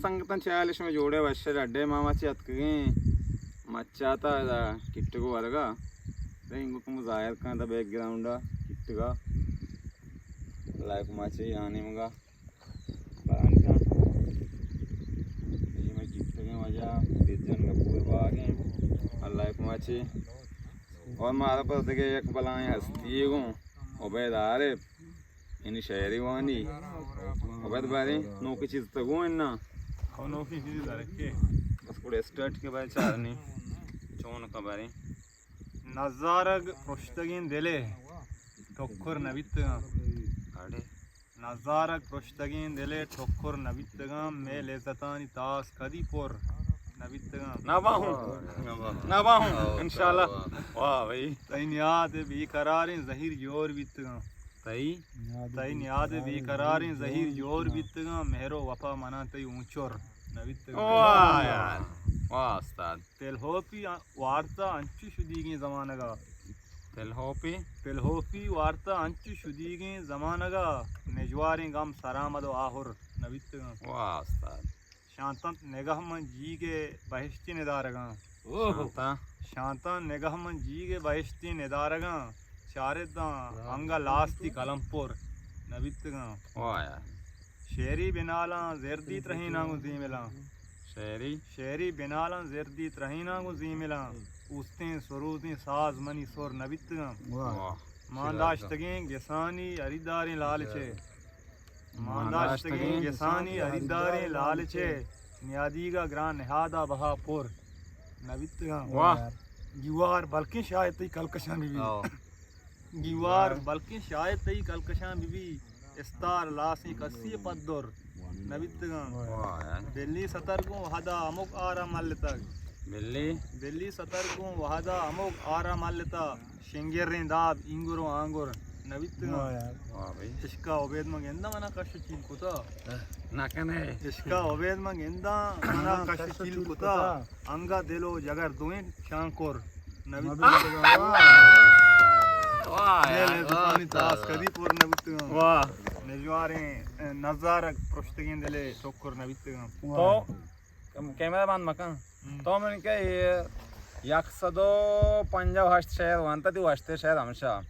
سنگتاں، چے حال شما؟ جوڑے وش؟ اڈے ما مچی اتکگیں مچاتا ادا کٹگو ورگا. دے انگو کم ظاہر کن دا بیک گراؤنڈا کٹگا. لائف مچی آنی مگا باران کن. یہ میں کٹگیں وجہ بیجن گپور باغیں. اللہ مچی. اور مارا پر دگے یک بلائیں ہستی گوں عبید عارف. یعنی شاعری وانی. عبید باریں نوکی چیز تگو انا. او نوکی چیز درکے. بس کوڑے اسٹارٹ کے بارے چارنی. چون کا بارے؟ نزارگ پرشتگیں دلے ٹکر نبیتگاں. اڑے. نزارگ پرشتگیں دلے ٹکر نبیتگاں، مئے لذتانی تاس کدی پر نبیتگاں. نباہوں. نباہوں. نباہوں. انشاءاللہ. واہ بھائی. تئی نیاد بے قراریں زہیر جور بیتگاں. تئی؟ تئی نیاد بے قراریں زہیر جور بیتگاں، مہر و وفا مناں تئی اونچر نبیتگاں. واہ یار. واہ استاد. تلہوپی وارتا انچو شدیگیں زمانگا. تلہوپی؟ تلہوپی وارتا انچو شدیگیں زمانگا، نجواریں گم سرآمد و آہر نبیتگاں. واہ استاد. شانتنت نگہ من جیگ ءِ بہشتی ندارگاں. اوہ. شانتاں. شانتاں نگہ من جیگ ءِ بہشتی ندارگاں، چارت داں انگہ لاستی قلم پر نبیتگاں. واہ یار. شعری بنالاں زردی ترہیناں گوں زیملاں. شعری؟ شعری بنالاں زردی ترہیناں گوں زیملاں، اوستیں سروزیں ساز منی سر نبیتگاں. واہ. واہ. مان داشتگیں گسانی ہریداریں لالچے. مان داشتگیں گسانی ہریداریں لالچے، نیادیگا گران نہادا بہا پر نبیتگاں. واہ. گیوار بلکیں شاید تئی کلکشاں بہ بی. او. گیوار بلکیں شاید تئی کلکشاں بہ بی، استار لاسیں کسی پدر نبیتگاں. واہ یار. بلی ستر گوں وہدا ہمک آرا ملتگ. بلی؟ بلی ستر گوں وہدا ہمک آرا ملتا، شنگریں داب اینگر و آنگر نبیتگاں. واہ یار. واہ بھائی. عشقا عبید من گنداں منا کش و چیل کتا. نہ کنے. عشقا عبید من گنداں منا کش و چیل کتا، انگا دل و جگر دوئیں شانکر نبیتگاں. واہ یار. دل ءِ دکانی تاس کدی پر نبیتگاں. واہ. نجواریں، اے، نزارگ پرشتگیں دلے ٹکر نبیتگاں. تو کم-، کیمرہ بند مکن. ہم. تو من کہ یہ یک سد و پنجاہ و ہشت شعر وانتا، تی وشتے شعر ہمیشہ.